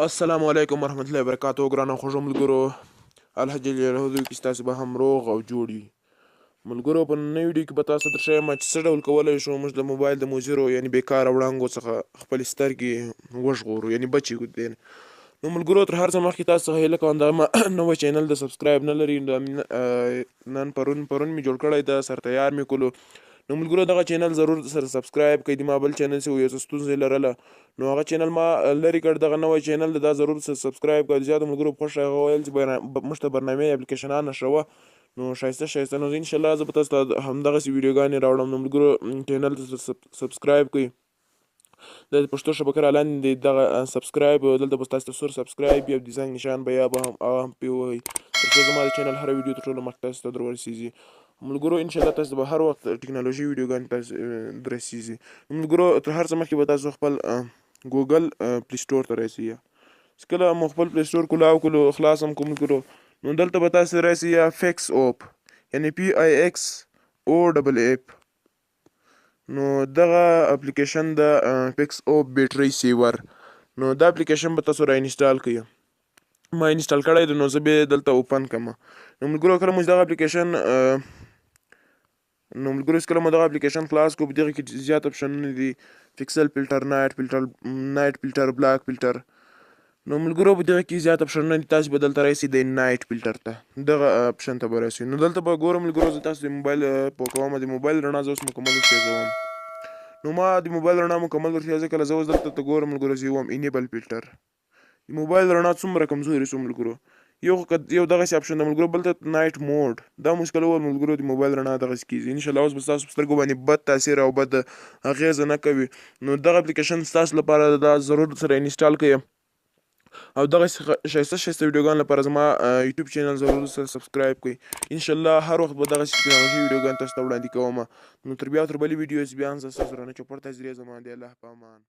السلام علیکم ورحمت الله وبرکاتو ګرانو خوږو ملګرو، الله جل جلاله دې وکړي ستاسو به هم روغ او جوړ وي. ملګرو، په نننۍ ویډیو کې به تاسو ته درښیم چې څه ډول کولی شو موږ د موبایل د مضرو یعنې بېکاره وړانګو څخه خپلې سترګې وژغورو، یعنې بچې کړو دې. نو ملګرو، تر هر څه مخکې تاسو څخه هیله کوم، دا ما نوی چینل د سبسکرایب نه لري، نن پرون مې جوړ کړی ده، سر تیار مې کولو. نو ملګرو، دغه چینل ضرور سره سبسکرایب کړئ. د ما بل چینل چې یو څه ستونزې لرله، نو هغه چینل ما لرې کړ. دغه نوی چینل دا ضرور سره سبسکرایب کړئ. زیاتو ملګرو خوښه هغه ویل چې موږ ته برنامې اپلیکیشنان نشروه، نو ښایسته ښایسته. نو ان شاء الله زه به تاسو ته همدغسې ویډیوګانې راوړم. نو ملګرو، چینل ته سبسکرایب کړئ. د پښتو شبکه را لاندې دغه سبسکرایب، دلته به ستاسو ته سور سبسکرایب یا د زنګ نشان به یا به هم هغه هم پرې ووهئ، تر څو زما د چینل هره ویډیو تر ټولو مخکې تاسو ته در ورسېږي. ملګرو، ان شاء الله تاسو به هر وخت ټکنالوژي ویډیوګانې تاسو درسېږي. ملګرو، تر هر څه مخکې به تاسو خپل ګوګل پلی سټور ته راسئ. چې کله مو خپل پلی سټور کولاو کړو، خلاص هم کړو ملګرو، نو دلته به تاسو راسئ یا فیکس اوپ، یعنی پی آی ایکس او ډبل اپ. نو دغه اپلیکیشن د فیکس اوپ بیټری سیور، نو دا اپلیکیشن به تاسو را انسټال کړئ. ما انسټال کړی دی، نو زه به دلته اوپن کړم. نو ملګرو، کله مو دغه اپلیکیشن نو ملګرو کله مو دغه اپلیکیشن خلاص کړو، په دغه کې زیات اپشنونه دي: پیکسل فلټر، نایټ فلټر، نایټ فلټر، بلاک فلټر. نو ملګرو، په دغه کې زیات اپشنونه دي. تاسو به دلته راسئ، د نایټ فلټر ته دغه اپشن ته به راسئ. نو دلته به ګورم ملګرو، زه تاسو د موبایل په کوم د موبایل رڼا زه اوس مکمل ورتېزوم. نو ما د موبایل رڼا مکمل ورتېزه کړه. زه اوس دلته ته ګورم ملګرو، زه وم انیبل فلټر، د موبایل رڼا څومره کمزوري سو ملګرو. یو یو دغسې اپشن د ملګرو، بل ته نایټ موډ دا مشکل و ملګرو، د موبایل رڼا دغسې کېږي. ان شاء الله اوس به ستاسو په سترګو باندې بد تاثیر او بد اغېزه نه کوي. نو دغه اپلیکیشن ستاسو لپاره دا ضرور سره انسټال کړئ، او دغه ښایسته ښایسته ویډیوګانو لپاره زما یوټیوب چینل ضرور سره سبسکرایب کړئ. ان شاء الله هر وخت به دغسې ټکنالوژي ویډیوګان تاسو ته وړاندې کوم. نو تر بیا، تر بلې ویډیو، بیا هم زه ستاسو رانه چوپړ ته حاضر، زما دی الله په امان.